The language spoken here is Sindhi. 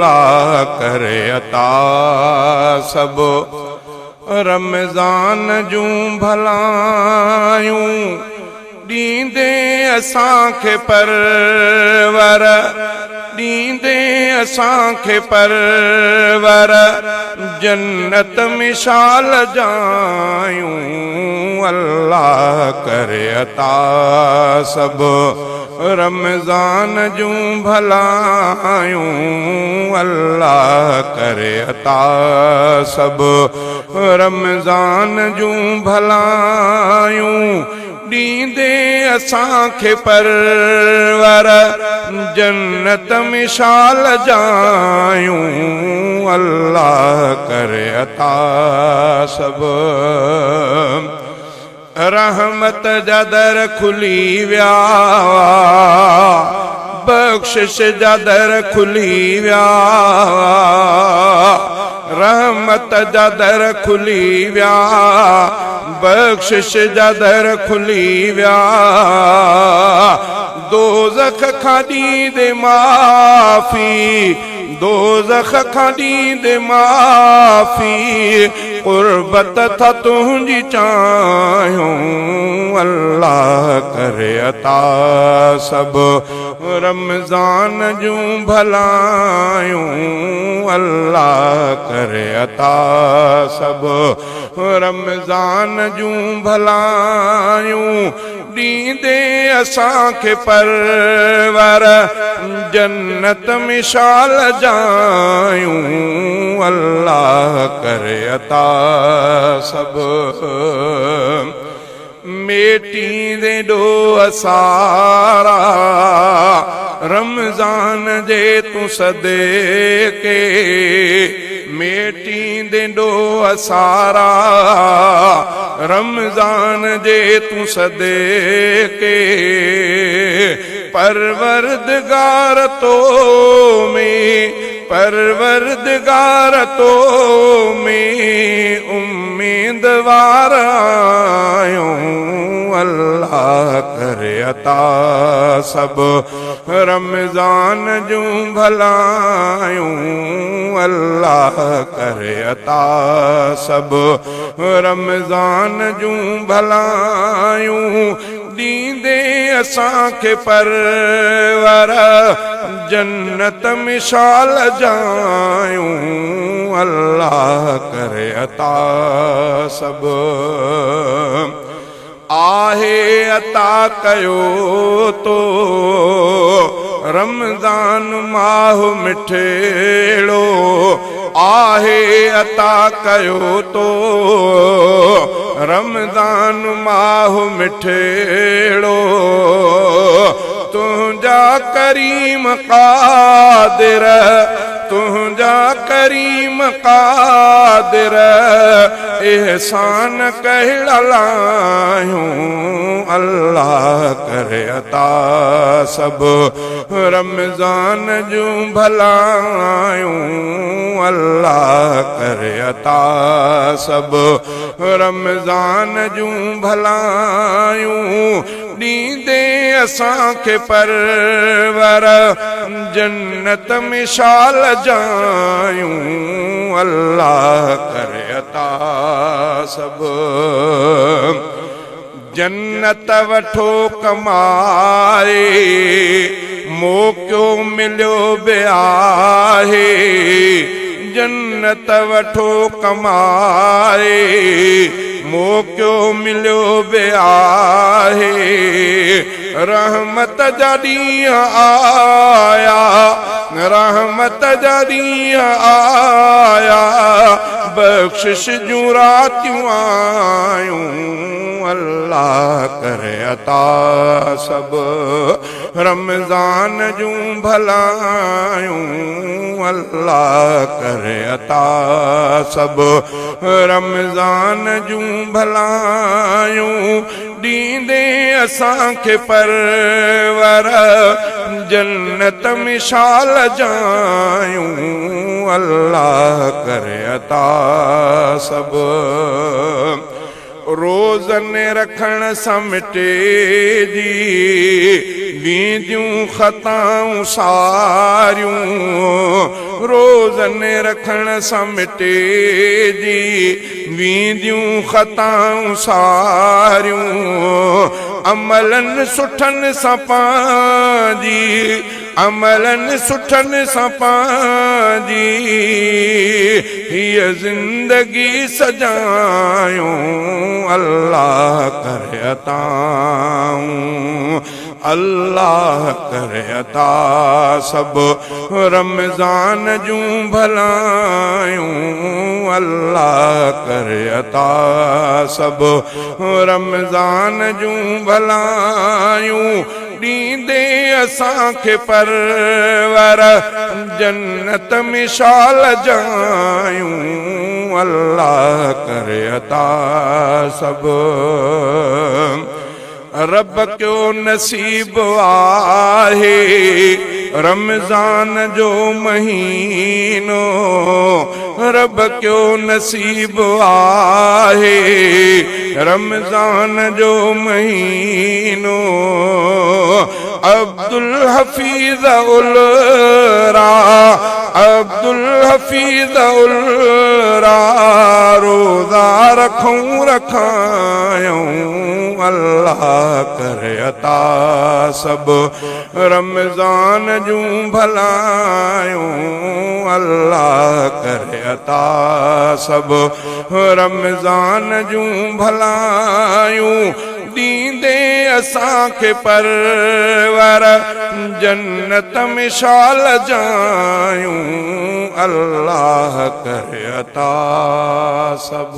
الله ڪري عطا سڀ رمضان جون ڀلايون ڏيندي اسان کي پرور ڏيندي اسان کي پرور جنت ۾ شال جايون الله ڪري عطا سڀ رمضان جون ڀلايون الله ڪري عطا سڀ رمضان جون ڀلايون ڏيندي اسان کي پرور جنت ۾ شال جايون الله ڪري عطا سڀ رحمت جا در کلي ويا بخشش جا در کلي ويا رحمت جا در کلي ويا بخشش جا در کلي ويا دوزخ کان ڏيندي معافي دوزخ کان ڏيندي معافي قربت ٿا تنهنجي چاهيون الله ڪري عطا سڀ رمضان جون ڀلايون الله ڪري عطا سڀ رمضان جون ڀلايون ڏيندي اسان کي پرور جنت ۾ شال جايون الله ڪري عطا سڀ ميٽيندي ڏوهه سارا رمضان جي تون صدقي ميٽيندي ڏوهه سارا رمضان جي تون صدقي پروردگار تو ۾ پروردگار تو ۾ اميدوار آهيون الله ڪري عطا سڀ رمضان جون ڀلايون الله ڪري عطا سڀ رمضان جون ڀلايون ڏيندي اسان کي پرور جنت ۾ شال جايون الله ڪري عطا سڀ آهي عطا ڪيو تو رمضان ماهه مٺڙو آهي عطا ڪيو تو رمضان ماهه مٺڙو تنهنجا ڪريم قادر تنهنجا ڪريم قادر احسان ڪهڙا لاهيون الله ڪري عطا سڀ رمضان جون ڀلايون الله ڪري عطا سڀ رمضان جون ڀلايون ڏيندي اسان کي پرور جنت ۾ شال جايون الله ڪري عطا سڀ جنت وٺو ڪمائي موقعو مليو به آهي جنت وٺو ڪمائي موقعو مليو به آهي رحمت جا ڏينهن آيا رحمت جا ڏينهن آيا بخشش جون راتيون آيون الله ڪري عطا سڀ رمضان جون ڀلايون الله ڪري عطا سڀ رمضان جون ڀلايون ڏيندي اسان کي پرور جنت ۾ شال جايون الله ڪري عطا سڀ روزن رکڻ سان مٽجي وينديون خطائون ساريون. روزن رکڻ سان مٽجي وينديون خطائون ساريون، عملن سٺن سان پنهنجي، عملن سٺن سان پنهنجي هيء زندگي سجايون، الله ڪري عطائون. الله ڪري عطا سڀ رمضان جون ڀلايون، الله ڪري عطا سڀ رمضان جون ڀلايون، ڏيندي اسان کي پرور جنت ۾ شال جايون، الله ڪري عطا سڀ. رب ڪيو نصيب آهي رمضان جو مهينو، رب ڪيو نصيب آهي رمضان جو مهينو، عبدالحفيظ الرا، عبدالحفيظ الرا، روزا رکون رکايون، الله ڪري عطا سڀ رمضان جون ڀلايون، الله ڪري عطا سڀ رمضان جون ڀلايون، ڏيندي اسان کي پرور جنت ۾ شال جايون، الله ڪري عطا سڀ.